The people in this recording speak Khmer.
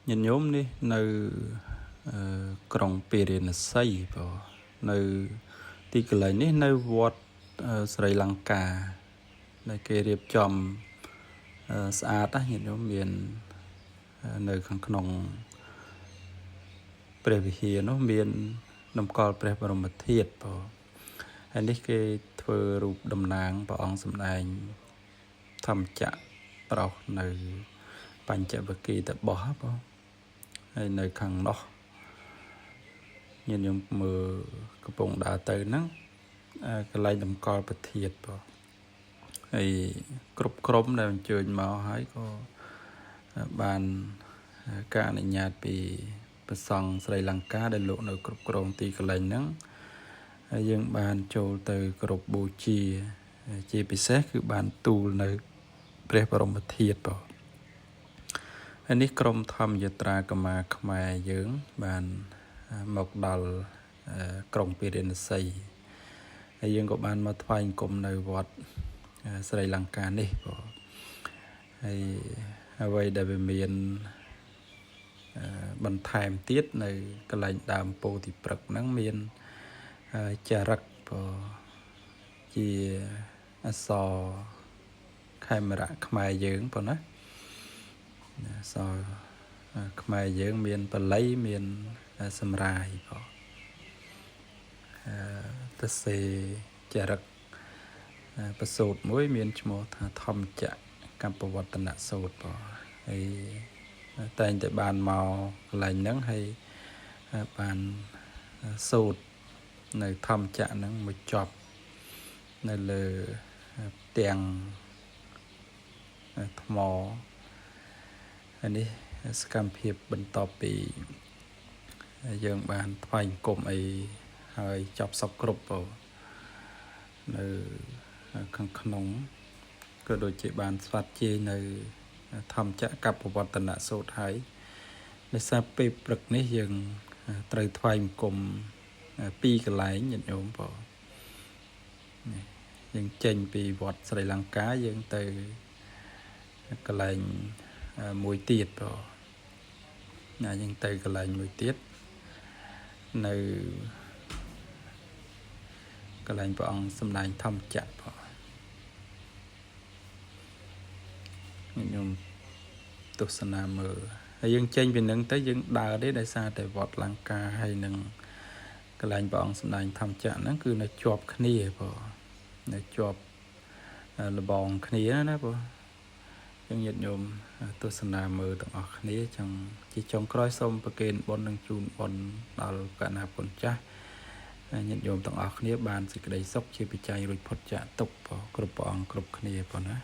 ញាតិញោមនេះនៅក្រុងពារាណសីបងនៅទីកន្លែងនេះនៅវត្តស្រីលង្កាដែលគេរៀបចំស្អាតណាញាតិញោមមាននៅខាងក្នុងព្រះវិហារនោះមានតម្កល់ព្រះបរមធាតុបងហើយនេះគេធ្វើរូបតំណាងព្រះអង្គសម្ដែងធម្មចក្រប្រោសនៅបញ្ចវគិតបោះបងហើយនៅខាងនោះញាតិញោមមើលកំពុងដើរទៅហ្នឹងកន្លែងតម្កល់ប្រធាតបងហើយគ្រប់ក្រុមដែលអញ្ជើញមកហើយក៏បានការអនុញ្ញាតពីព្រះសង្ឃស្រីលង្កាដែលលោកនៅគ្រប់គ្រងទីកន្លែងហ្នឹងហើយយើងបានចូលទៅគោរពបូជាជាពិសេសគឺបានទូលនៅព្រះបរមធាតុបងហើយនេះក្រុមធម្មយាត្រាកម្មាខ្មែរយើងបានមកដល់ក្រុងពារាណសីហើយយើងក៏បានមកថ្វាយបង្គំនៅវត្តស្រីលង្កានេះបងហើយអ្វីដែលវាមានបន្ថែមទៀតនៅកន្លែងដើមពោធិព្រឹក្សហ្នឹងមានចារឹកបងជាអក្សរខេមរៈខ្មែរយើងប៉ុណ្ណាអក្សរខ្មែរយើងមានបាលីមានសម្រាយបងទៅសេចារឹកប្រសូតមួយមានឈ្មោះថាធម្មចក្រកម្ពវត្តនសូត្របងហើយតែងតែបានមកកន្លែងហ្នឹងហើយបានសូត្រនៅធម្មចក្រហ្នឹងមកចប់នៅលើផ្ទាំងថ្មហើយនេះសកម្មភាពបន្ទាប់ពីយើងបានថ្វាយបង្គំអីហើយចប់សពគ្រប់បងនៅខាងក្នុងក៏ដូចជាបានស្វាត់ជាយនៅធម្មចក្រកបវត្តនសូត្រហើយដោយសារពេលព្រឹកនេះយើងត្រូវថ្វាយបង្គំពីរកន្លែងញាតិញោមបងនេះយើងចេញពីវត្តស្រីលង្កាយើងទៅកន្លែងមួយទៀតបងណាយើងទៅកន្លែងមួយទៀតនៅកន្លែងព្រះអង្គសម្ដែងធម្មចក្របងញាតិញោមទស្សនាមើលហើយយើងចេញពីនឹងទៅយើងដើរទេដោយសារតែវត្តលង្កាហើយនឹងកន្លែងព្រះអង្គសម្ដែងធម្មចក្រហ្នឹងគឺនៅជាប់គ្នាបងនៅជាប់លបងគ្នាណាបងយើងញាតិញោមទស្សនាមើលទាំងអស់គ្នាចង់ជាចុងក្រោយសូមប្រគេនបុណ្យនិងជូនបុណ្យដល់កណាពុនចាស់ញាតិញោមទាំងអស់គ្នាបានសេចក្តីសុខជាបច្ច័យរួចផុតចាកទុក្ខគ្រប់ព្រះអង្គគ្រប់គ្នាប៉ុណ្ណា